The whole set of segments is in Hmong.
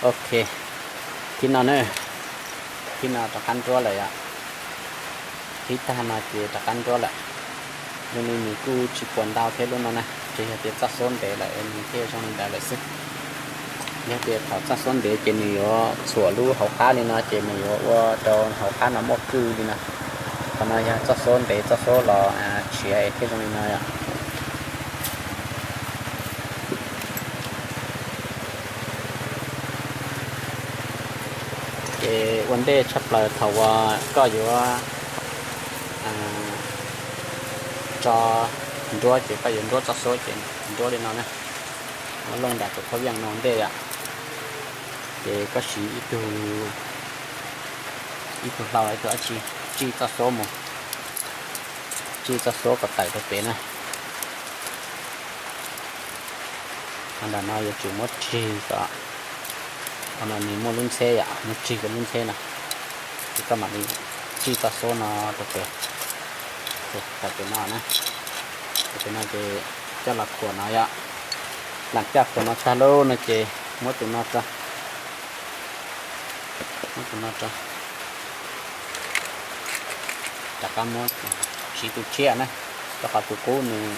Ok, thib no na, thib no rov qab nruab lawm yom. Thib tag no ces rov qab nruab lawm. Lub no nws kuj tsis puas ntau thiab lub no na, tsuas yog tias txoj xob ntev lawm nws thiaj zoo li ntawd lawm xwb. Yog tias thaum txoj xob ntev ces nws yuav txhuam lub hauv qab li no ces nws yuav ua rau hauv qab no muaj kwj li no. Qhov no yog txoj xob ntev, txoj xob los tshiav es thiaj zoo li no yom. Ces ua ntej tshaj plaws thaum uas koj yuav tso nruab ces koj yuav nruab txoj xob ces nruab li no na. Muab looj nram tus khaub yeej no ua ntej yom. Ces koj siv ib tug, ib tug hlau los ib tug dab tsi tsij txoj xob mus, tsij txoj xob kom tawm rau pem na. Qhov nram no yuav tsum muab rig kom, qhov no nws muaj lub ntxheb yom, muab rig kom lub ntxheb no, ces koj mam li tsij txoj xob no rau pem, tawm pem no na. Tawm pem no ces coj los khuam no yom. Lam coj khuam no tag lauj no ces muab tus no rau, muab tus no rau. Rov qab muab, siv tus tshiab na, rau qhov tus qub nws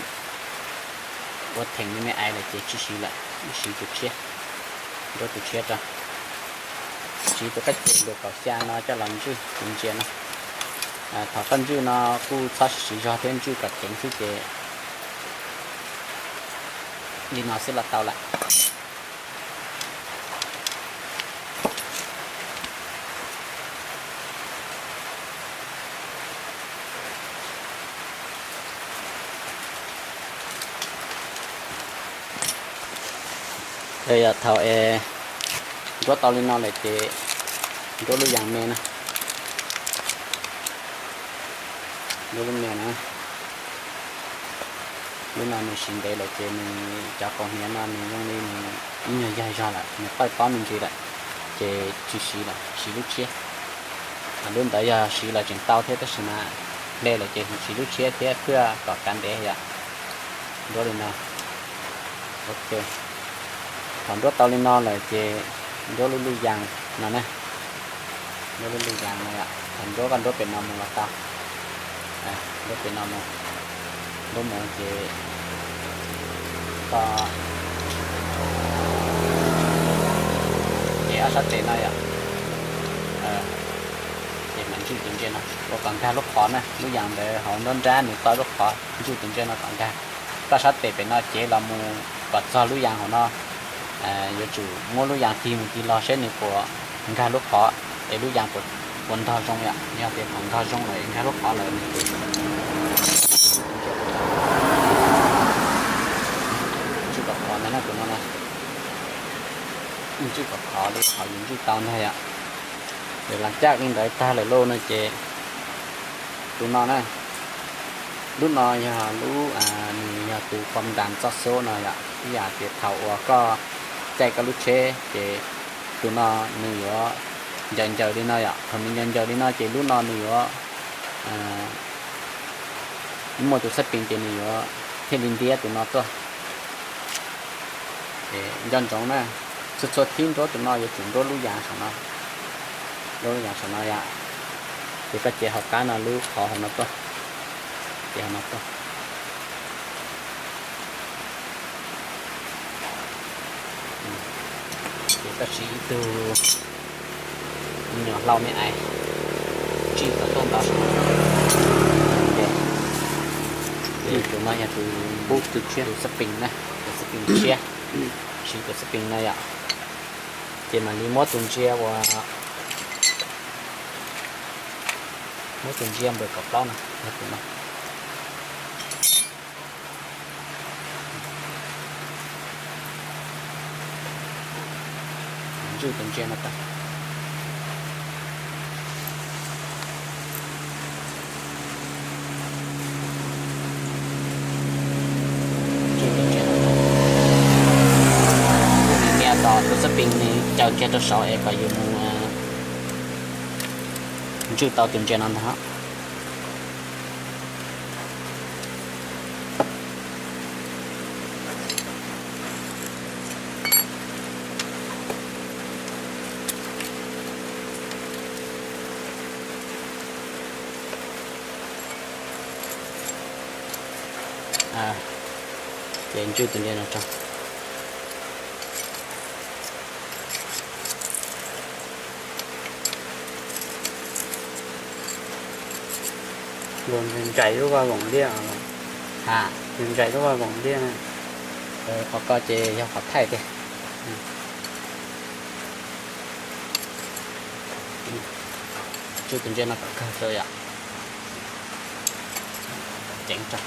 ua theem li me ais lawm ces tsis siv lawm, siv tus tshiab, nruab tus tshiab rau. Siv tus qab ces nkaus kaum xya no coj los ntswj tus ntsia no. Thaum koj ntswj no kuj txhob siv zog thiab, ntswj kom ceev xwb ces li no xwb los tau lawm. Yog thaum es nruab tau li no lawm ces nruab lub yas me na, nruab lub me na. Lub no nws siv ntev lawm ces nws cov kaus hniav no nws zoo li nws ib nyuag yaig zog lawm, nws qawj tob me ntsis lawm, ces tsis siv lawm, siv lub tshiab. Lub ntawd yog siv los tseem tau thiab, tab sis mas hle lawm ces siv lub tshiab thiab, phwj kom kav ntev yom. Nruab li no. Ok, thaum nruab tau li no lawm ces nruab lub lub yas no ne, nruab lub lub yas no yom. Thaum nruab koj nruab pem no mus los tau, nruab pem no mus, nruab mus ces koj, ces ob sab tes no yom, ces mam ntswj tus ntsia no ua kom nkag lub qhov na, lub yas ntawd hauv nruab nrab nws tau lub qhov, ntswj tus ntsia no kom nkag. Koj sab tes pem no cev los mus kom txog lub yas hauv no, yuav tsum muab lub yas tig mus tig los seb nws puas nkag lub qhov, es lub yas puas ntog zoo yom. Yog tias thaum ntog zoo lawm nkag lub qhov lawm nws ntswj kom khov ntag na, tus no na. Ntswj kom khov li qhov yus ntswj tau ntag yom. Ces los caj li ntawd tag lawm lauj no ces tus no na, lub no yog lub, nws yog tus pom ntas txoj xub no yom. Ib yam tias thaum uas koj caij koj lub tsheb ces tus no nws yuav ncaws ncaws li no yom. Thaum nws ncaws ncaws li no ces lub no nws yuav muaj tus xab pees ces nws yuav thiaj li ntiab tus no tuaj. Nco ntsoov na, txhua txhua thib nruab tus no yuav tsum nruab lub yas saum no, nruab lub yas saum no yom. Ces koj cev hauv qab no lub qhov hauv no tuaj, cev hauv no tuaj. Ces koj siv ib tug me nyuam hlau me ais tsij kom tuaj ntawd. Ces tus no yog tus, tus xab pees na, tus xab pees tshiab, siv tus xab pees no yom. Ces mam li muab tus ntsia uas, muab tus ntsia npawb kaum plaub no, yog tus no. Ntswj tus ntsia no tag. Ntswj tus ntsia no tag. Nias kom tus xab pees nws caws kiag rau saud es kom yus mus ntswj tau tus ntsia no ntag. Ces ntswj tus ntses no rau. Ntsais lub vaj voom liaj, ntsais lub vaj voom liaj. Qhov ko ces yog qhov thaij tiag. Tswj tus ntses no kom kawg rau yom. Ceev rau.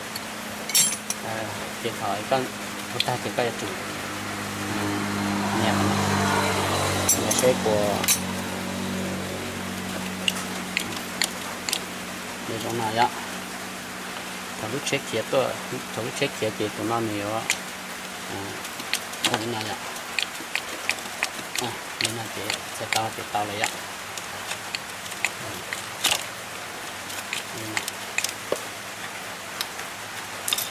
Ces thaum koj ua tag ces koj yuav tsum nias, nias seb puas zoo no yom. Thaum lub tsheb khiav tuaj, thaum lub tsheb khiav ces tus no nws yuav ua li no yom. Li no ces txhais tau ces tau lawm yom.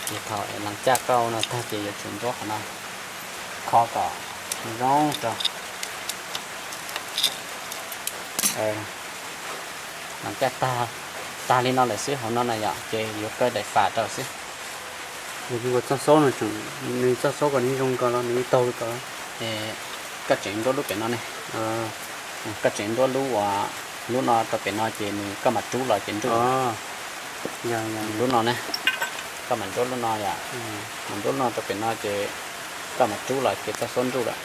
Ces thaum las caj koj ua no tag ces yuav tsum nruab qhov no, kho kom zoo rau. Las caj tag li no lawm xwb, hauv no na yom, ces yuav kaw daim fam rau xwb. Yog ua txoj xaub no tseem, nws txoj xaub kom nws zoo ko los nws taug ko. Koj tseem nruab lub pem no ne. Koj tseem nruab lub uas, lub no rau pem no ces nws koj mam rub los ces nruj. Lub no ne, koj mam nruab lub no yom, mam nruab lub no rau pem no ces koj mam rub los ces txoj xaub nruj lawm.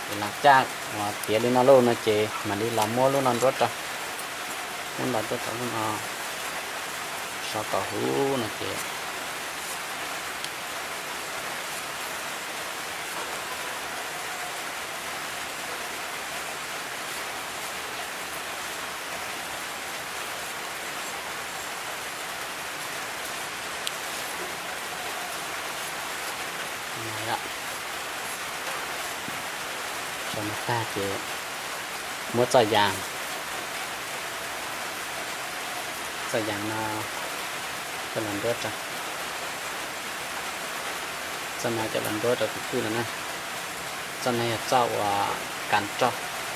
Ces las caj uas tiav li no lauj no ces mam li los muab lub no nruab rau, muab los nruab rau lub no, so kom huv no ces Tag ces muab txoj yas, txoj yas no coj los nruab rau, txoj no coj los nruab rau tus kwj no na. Txoj no yog txoj uas kas roj,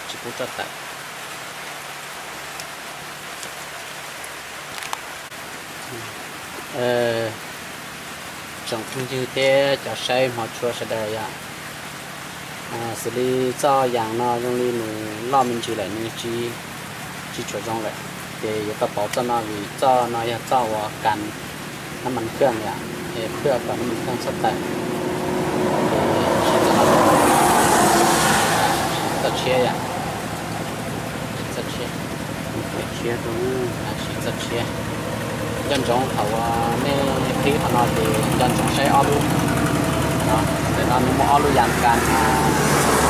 tsis pub roj tawm. Tsoom phooj ywg thiab cov saib hmov tshua sawv daws yom, xws li txoj yas no zoo li nws loj me ntsis lawm nws tsis tshua zoo lawm, ces yuav tau pauv txoj no vim txoj no yog txoj uas kas nab mas khaj yom, es phwj kom nab mas khaj txhob tawm. Siv txoj tshiab yom, siv txoj tshiab, siv txoj tshiab. Nco ntsoov thaum uas nej qhib qhov no ces nco ntsoov saib ob lub, ntawm no nws muaj ob lub yas kas,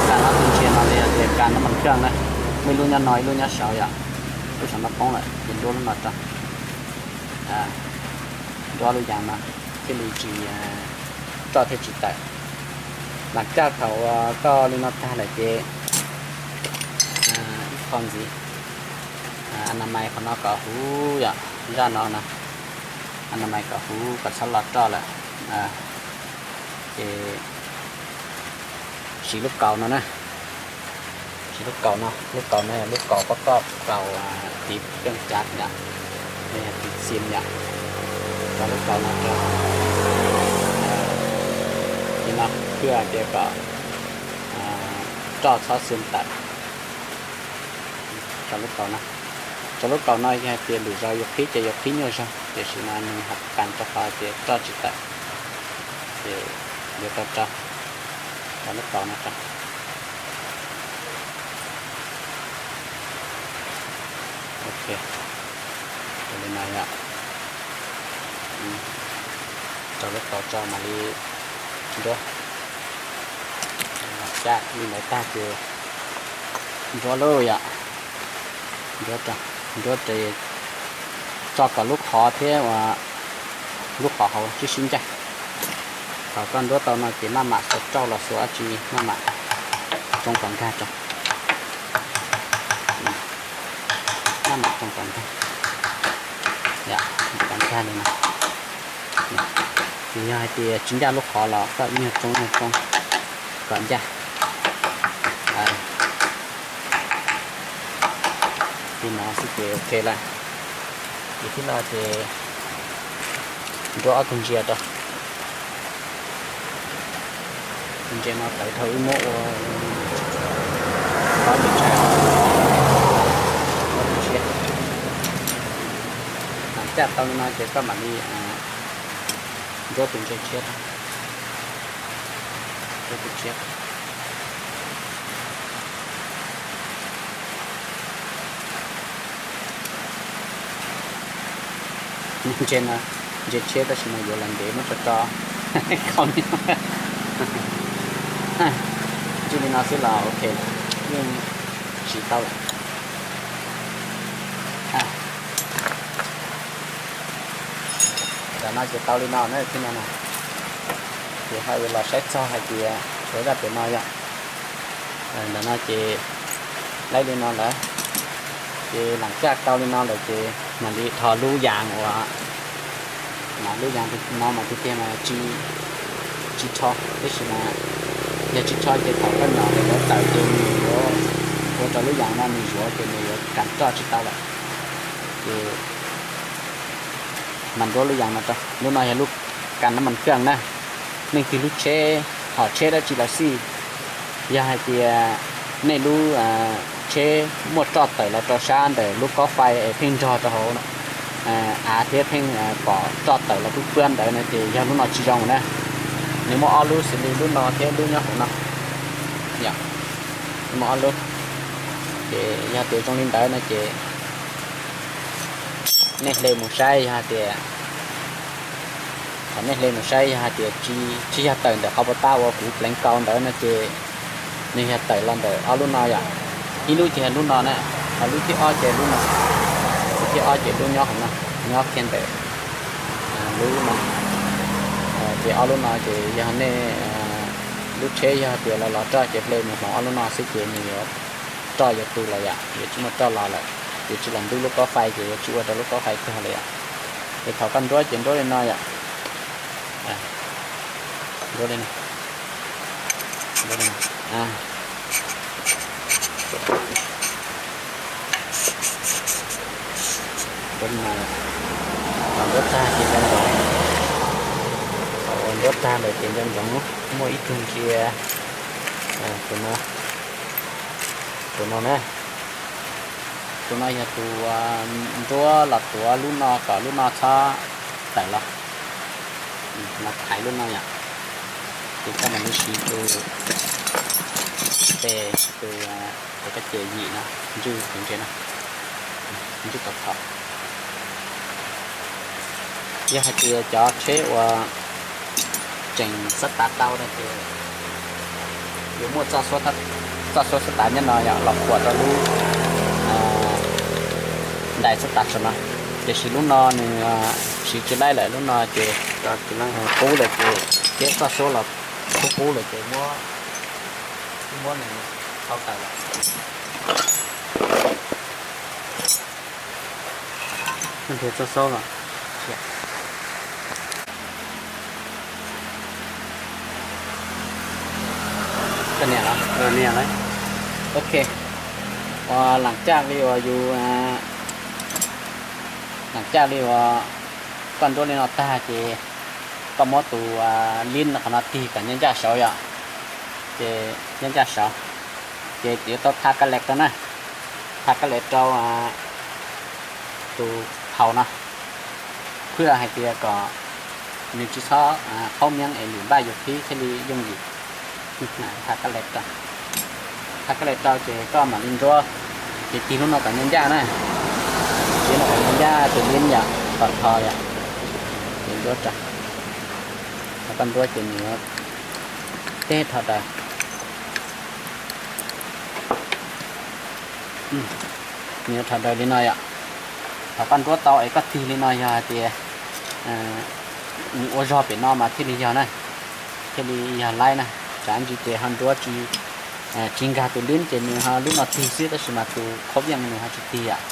kas ob tug ntsia no li tias kas nab mas khaj na, muaj ib lub nyob no ib lub nyob saud yom, lub saum no poob lawm ces nruab lub no rau, nruab lub yas no thiaj li tsis, roj thiaj tsis tawm. Las caj thaum uas koj li no tag lawm ces ib qho ntxiv, anamais qhov no kom huv yom, zaj no na, anamais kom huv kom txhob los roj lawm. Ces siv lub kaus no na, siv lub kaus no, lub kaus no yog lub kaus koj koj kaus tiv keej cav yom, tiv xim yom, rau lub kaus no rau, li no phwj tias kom roj txhob xim tawm. Rau lub kaus no, rau lub kaus no yog hais tias lwm zaus yus qhib ces yus qhib nyuaj zog, tiam sis no nws hais kas rau qhov tias roj tsis tawm, ces yuav tau rau, rau lub kaus no rau. Ok, ua li no yom, rau lub kaus rau mam li nruab. Caj li ntawd tag ces nruab lauj yom, nruab, nruab tes tso kom lub qhov thiab uas lub qhov hauv sib sib ncaj. Thaum koj nruab tau no ces maj mam xuas rauj los xuas dab tsi maj mam tsoo kom nkag rau, maj mam tsoo kom nkag, kom nkag li no. Ces yog hais tias tsis ncaj lub qhov los koj nyuag tsoo nyuag tsoo kom ncaj. Li no xwb ces ok lawm. Ces tib no ces Nruab ob tug ntsia rau. Tus ntsia no tawv dhau wb muab ua ob tus tshav, ob tus tshiab. Lam caj tau li no ces koj mam li nruab tus ntsia tshiab rau. Nruab tus tshiab. Ntsia no, ntsia tshiab tab sis mas yuav los ntev muab tso tso. Kho li no. Ntsib li no xwb los ok, yeej siv tau lawm. Ntawm no ces tau li no na, thiab no na. Ces ho yuav los saib txog hais tias suav zaj pem no yom. Ntawm no ces laib li no lawm. Ces lam caj tau li no lawm ces mam li rho lub yas uas, lub yas no mas tiag tiag mas tsis rho, tab sis mas yog tsis rho ces thaum koj nyom lawv tawm ces nws yuav ua rau lub yas no nws zuav ces nws yuav kas roj tsis tau lawm. Ces mas nruab lub yas no rau. Lub no yog lub kas nab mas keej na. Leej twg lub tsheb, hom tsheb dab tsi los xij, yog hais tias nej lub tsheb muaj roj tawm los rau sab ntawm lub kob fais es pheej nrog rau hauv av thiab pheej pom roj tawm los pub puab ntawd no ces yog lub no tsis zoo na. Nws muaj ob lub xws li lub no thiab lub nyob hauv no. Yog, nws muaj ob lub. Ces yog tias zoo li ntawd no ces nej hle mus saib yog hais tias, thaum nej hle mus saib yog hais tias tsis yog tawm ntawm qhov pas tab uas kuv pleev kaus ntawd no ces nws yog tawm los ntawm ob lub no yom. Ib lub ces yog lub no na, ho lub thib ob ces lub no, lub thib ob ces lub nyob hauv no, nyob kiag ntawm lub no. Ces ob lub no ces yog nej lub tsheb yog hais tias los los roj ces hle mus hmoov ob lub no xwb ces nws yuav roj yuav tu los yom, yuav tsis muaj roj los lawm, yuav tsis los ntub lub kob fais ces yuav tsis ua rau lub kob fais tuag lawm yom. Ces thaum koj nruab ces nruab li no yom. Nruab li no. Nruab li no. Nruab li no. Thaum nruab tag ces nco ntsoov, thaum uas nruab tag lawm ces nco ntsoov muaj ib tug ntsia tus no, tus no na. Tus no yog tus nruab los tuav lub no kom lub no txhob tawm los. Los thaiv lub no yom. Ces koj mam li siv tus, tes tus, tus koj ces yim no, ntswj tus ntsia no, ntswj tau thaum. Yog hais tias cov tsheb uas tseem xab tav tau no ces yuav muaj txoj xub xab tav nyob no yom, los khuam rau lub ntais xab tav saum no. Tiam sis lub no nws siv tsis laib lawm, lub no ces qub lawm ces, thiab txoj xub los qub qub lawm ces muab, muab nws thau tawm lawm. Nrhiav txoj xub los. Koj nias los? Nias lawm. Ok. Ua lam caj li uas yus, lam caj li uas koj nruab li no tag ces koj muab tus lib qhov no tig kom ncaj ncaj saud yom. Ces ncaj ncaj saud ces yuav tau tha ka lek rau na. Tha ka lek rau tus hau no, phwj hais tias kom nws tsis txhob qhaub meej es lwm npaj yus qhib thiaj li yooj yim. Tha ka lek rau, tha ka lek rau ces koj mam li nruab, ces tig lub no kom ncaj ncaj na. Tig no kom ncaj ncaj tus lib yom, kom rho yom. Ces nruab rau, thaum koj nruab ces nws yuav teb rho raws. Nws yuav rho raws li no yom. Thaum koj nruab tau es koj tig li no yog hais tias nws ua zog pem no mas thiaj li yog na, thiaj li yog laib na. Tsam ntsis ces ho nruab tsis, tsis nkag tus lib ces nws ho lub no tig xwb tab sis mas tus khaub yeej nws ho tsis tig yom.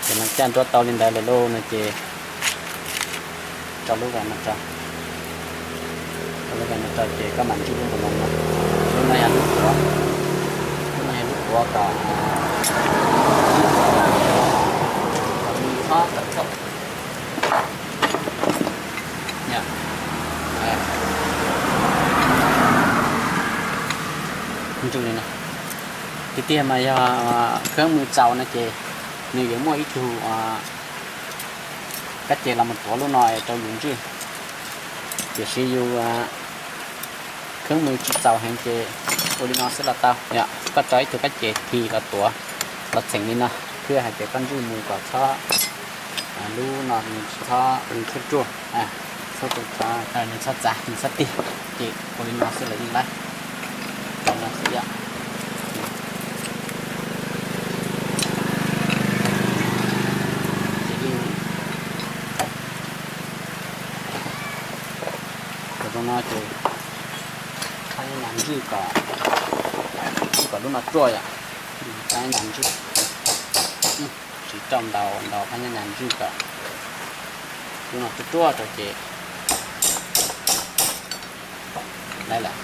Ces no caj nruab tau li ntawd lawm lauj no ces tso lub vas no rau, tso lub vas no rau ces koj mam ntswj lub nkaus no. Lub no yog lub tuav, lub no yog lub Ua kom nws txhob tawm thauj. Ntswj li no. Tiag tiag mas yog kheeb mws txaus no ces nws yuav muaj ib tug kab ces los mus tuav lub no rau yus ntswj. Tiam sis yus kheeb mws tsis txaus heev ces ua li no xwb los tau. Yog koj rau ib tug kab ces thim los tuav los txheem li no, thiaj hais tias koj ntswj mus kom txhob, lub no nws txhob, nws txhob ruaj, nws txhob txav, nws txhob tig, ces ua li no xwb los yeej laib. Li no xwb yom. Ces yeej, ua zoo no ces phab nyab nyas ntswj kom, ntswj kom lub no ruaj yom. Phab nyab nyas ntswj, tsis rau ntaus, ntaus phab nyab nyas ntswj kom lub no ruaj ruaj rau ces laib lawm.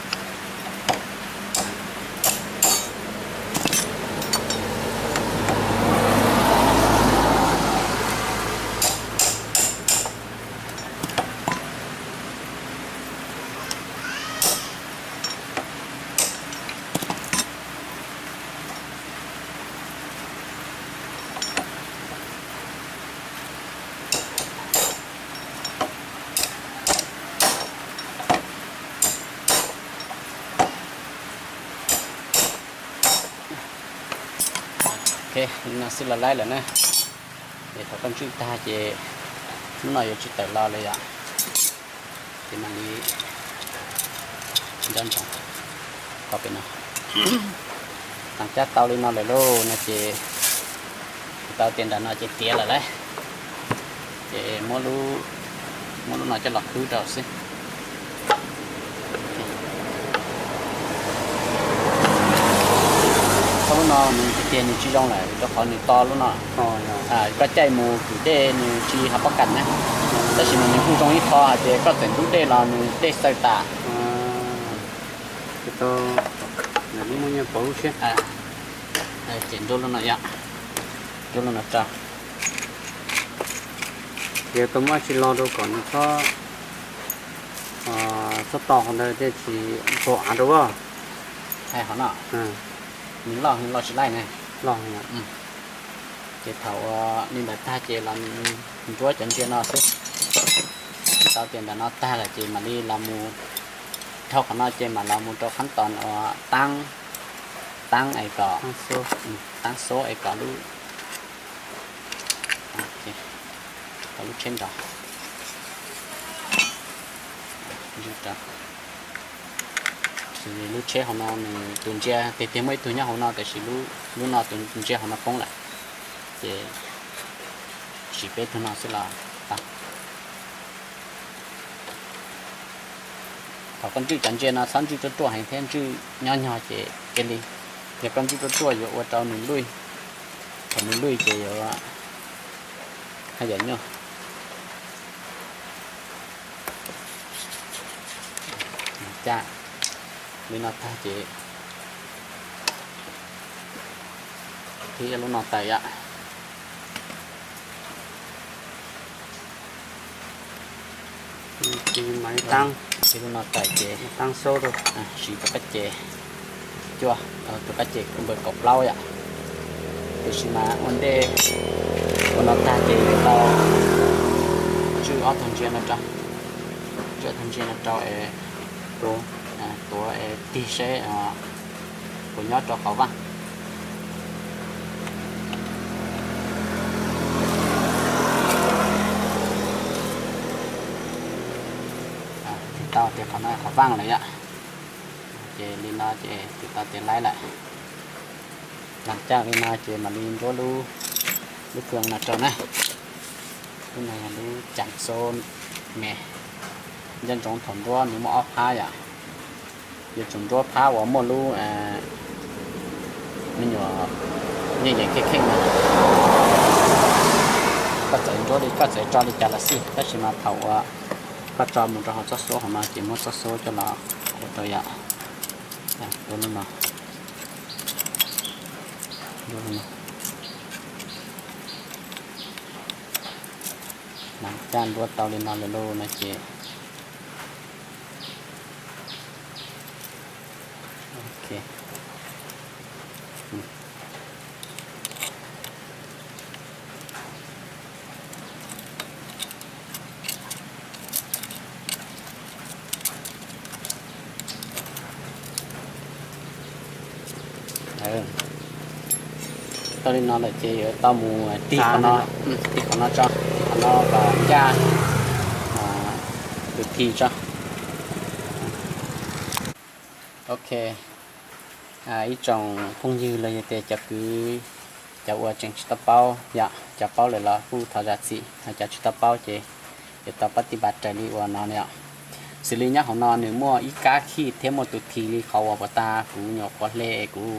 Ok, li no xwb los laib lawm na. Ces thaum koj ntswj tag ces lub no yuav tsis tawm los li yom. Ces mam li nco ntsoov qhov pem no. Tag cab tau li no lawm lauj no ces tau tias nram no ces tiav lawm lauj. Ces muab lub no coj los khwb rau xwb. Thaum lub no nws tiag tiag nws tsis zoo lawm rau qhov nws to lub no. Koj caij mus kwv dej nws tsis hav pob kas na. Tab sis mas nws kuj zoo ib qho hais tias koj txawm ntub dej los nws dej xaws tas. Ces nrub lub no, nrub lub no rau. Ces tau muab tsis lo rau kom nws txhob, txhob to qhov ntawd thiaj tsis npog av rau as. Hais qhov no, nws loj heev los tsis laij ne. Loj heev. Ces thaum li ntawd tag ces los nruab cov ntsia no xwb. Tau tias ntawm no tag lawm ces mam li los mus dhau qhov no ces mam los mus rau qhab tos uas taab, taab es kom, taab xob es kom lub, kom lub tsheb nrov. Lub tsheb hauv no nws tus ntsia tiag tiag muaj ib tug nyob hauv no tiam sis lub no tus ntsia hauv no poob lawm. Ces siv peb tug no xwb los tau. Thaum koj ntswj cov ntsia no txhob ntswj ruaj ruaj heev thiab ntswj nyob nyog ces cia li. Yog koj ntswj ruaj ruaj yuav ua rau nws luj, thaum nws luj ces yuav haj yam nyuaj. Cab li no tag ces thib lub no tawm yom. Thib lub no tawm ces siv tus kab ces cuaj, tus kab ces npawb kaum plaub yom. Tiam sis mas ua ntej ua no tag ces yuav tau ntswj ob tug ntsia no rau, ntswj ob tug ntsia no rau es tuav es tig seb puas nyob rau qhov vaj. Tig tau tias qhov no qhov vaj lawm yom. Ces li no ces tig tau tias laib lawm. Lam caj li no ces mam li nruab lub, lub kws no rau na. Lub no yog lub cam xob me. Nco ntsoov thaum nruab nws muaj ob phab yom. Yuav tsum nruab phab uas muaj lub me nyuam yeej yeem kheej kheej no. Koj txawm nruab li, koj txawm tso li cas los xij, tab sis mas thaum uas koj tso mus rau hauv txoj xuab hauv no ces muab txoj xuab coj los qhuav rau yom. Ua lub no. Mas caj nruab tau li no lawm lauj no ces, ok. Tau li no lawm ces yuav tau mus tig qhov no, tig qhov no tso, tig qhov no kom ncaj tus thi tso. Ok, ib tsoom phooj ywg los yog tias cov kwv, cov uas tseem tsis tau paub yom, cov paub lawm los kuj thov zam txim, ho cov tsis tau paub ces yuav tau pab tij npa raws li uas no yom. Xws li nyob hauv no nws muaj ib kab khij thiab muaj tus thi li qhov uas puas tas kuv nyuam qhuav hle es kuv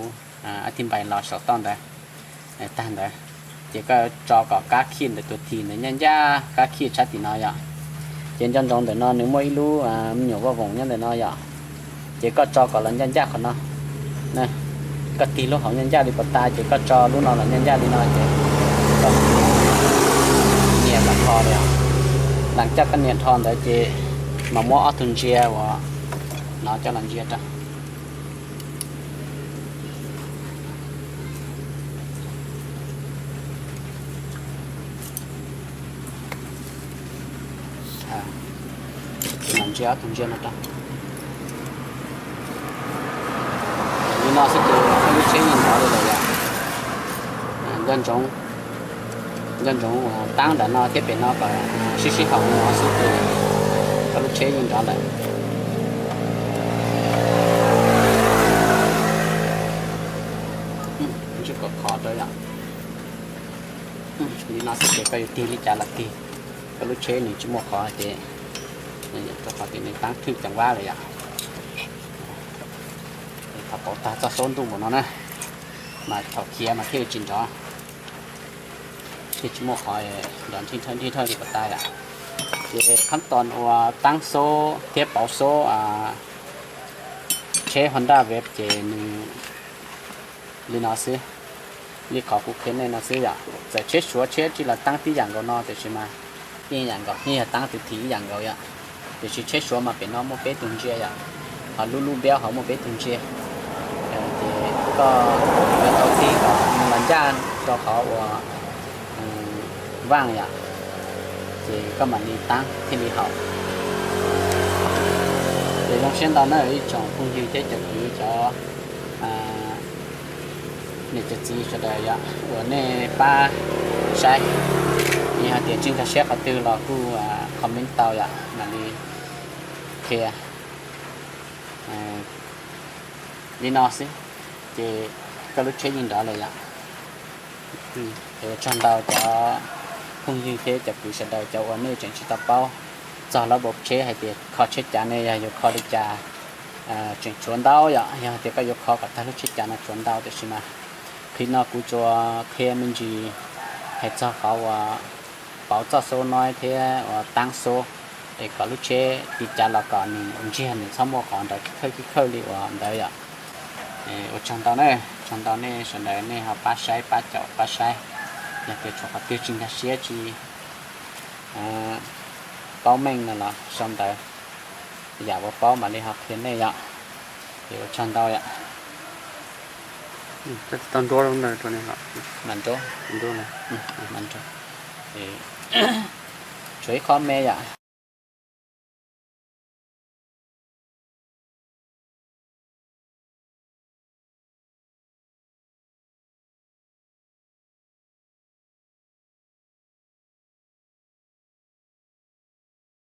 ab thij npais los saum toj ntawd, tag ntawd, ces koj tso kom kab khij ntawm tus thi ntawd ncaj ncaj kab khij tshab tim no yom. Ces nco ntsoov ntawm no nws muaj ib lub me nyuam voj voom nyob ntawm no yom. Ces koj tso kom los ncaj ncaj qhov no. Koj tig lub hauv ncaj ncaj li puas tas ces koj tso lub no los ncaj ncaj li no ces koj nias kom nrho li os. Lam coj koj nias nrho ntawd ces mas muab ob tug ntsia uas no coj los ntsia rau. Ntsia ob tug ntsia no rau. Li no xwb ces koj lub tsheb yeej nrov li lawm yom. Nco ntsoov, nco ntsoov taab nram no thiab pem no kom sib sib haum no xwb ces koj lub tsheb yeej nrov lawm. Tsis kom qhov rau yom. Li no xwb ces koj yuav tig li cas los tig, koj lub tsheb nws tsis muaj qhov ces, rau qhov tias nws taab thwj ceev vab lawm yom. Thaum pauv tag txoj xub ntuj npaum no na, mas thaum khiav mas thiaj li tsis nrov, thiaj tsis muaj qhov nrov nrhij nrhawj li puas tas yom. Ces khab toos uas taab xub thiab pauv xub tsheb Honda Wave ces nws li no xwb, li qhov kuv qhia nej no xwb yom. Txawm tsheb Suav tsheb tsi los taab tib yam nkaus no tiam sis mas ib yam nkaus, yeej yog taab tus thi ib yam nkaus yom. Tiam sis tsheb Suav mas pem no muaj peb tug ntsia yom, ho lub lub npiab hauv muaj peb tug ntsia. Ces koj yuav tau tig kom los ncaj rau qhov uas vaaj yom, ces koj mam li taab thiaj li haum. Ces zoo siab ntau na ib tsoom phooj ywg thiab cov kwv cov niam cov txiv sawv daws yom, uas nej pab saib, yog hais tias tsis nkag siab qhov twg los kuj comment tau yom, mam li qhia. Li no xwb, ces koj lub tsheb yeej nrov lawm yom. Ua tsaug ntau cov phooj ywg thiab cov kwv sawv daws cov uas nej tseem tsis tau paub txog lub npau tsheb hais tias kho tsheb cav ne yog yuav kho li cas, tseem tshuav ntau yom. Yog hais tias koj yuav kho kom tag lub tsheb cav no tshuav ntau, tiam sis mas qhov no kuv tsuas qhia me ntsis hais txog qhov uas pauv txoj xub no thiab uas taab xub, es kom lub tsheb tig cav los kom nws ntsiag, nws txhob muaj qhov nrov khawj khawj li uas ntawd yom. Ua tsaug ntau na, tsaug ntau nej sawv daws nej ho pab saib pab caum pab saib. Yog tias tshuav qhov twg tsis nkag siab tsis paub meej no los sau ntawv, yam uas paub mam li ho qhia nej yom. Es ua tsaug ntau yom. Tau nruab ntawd, mam nruab, mam nruab, tshuav ib qho me yom.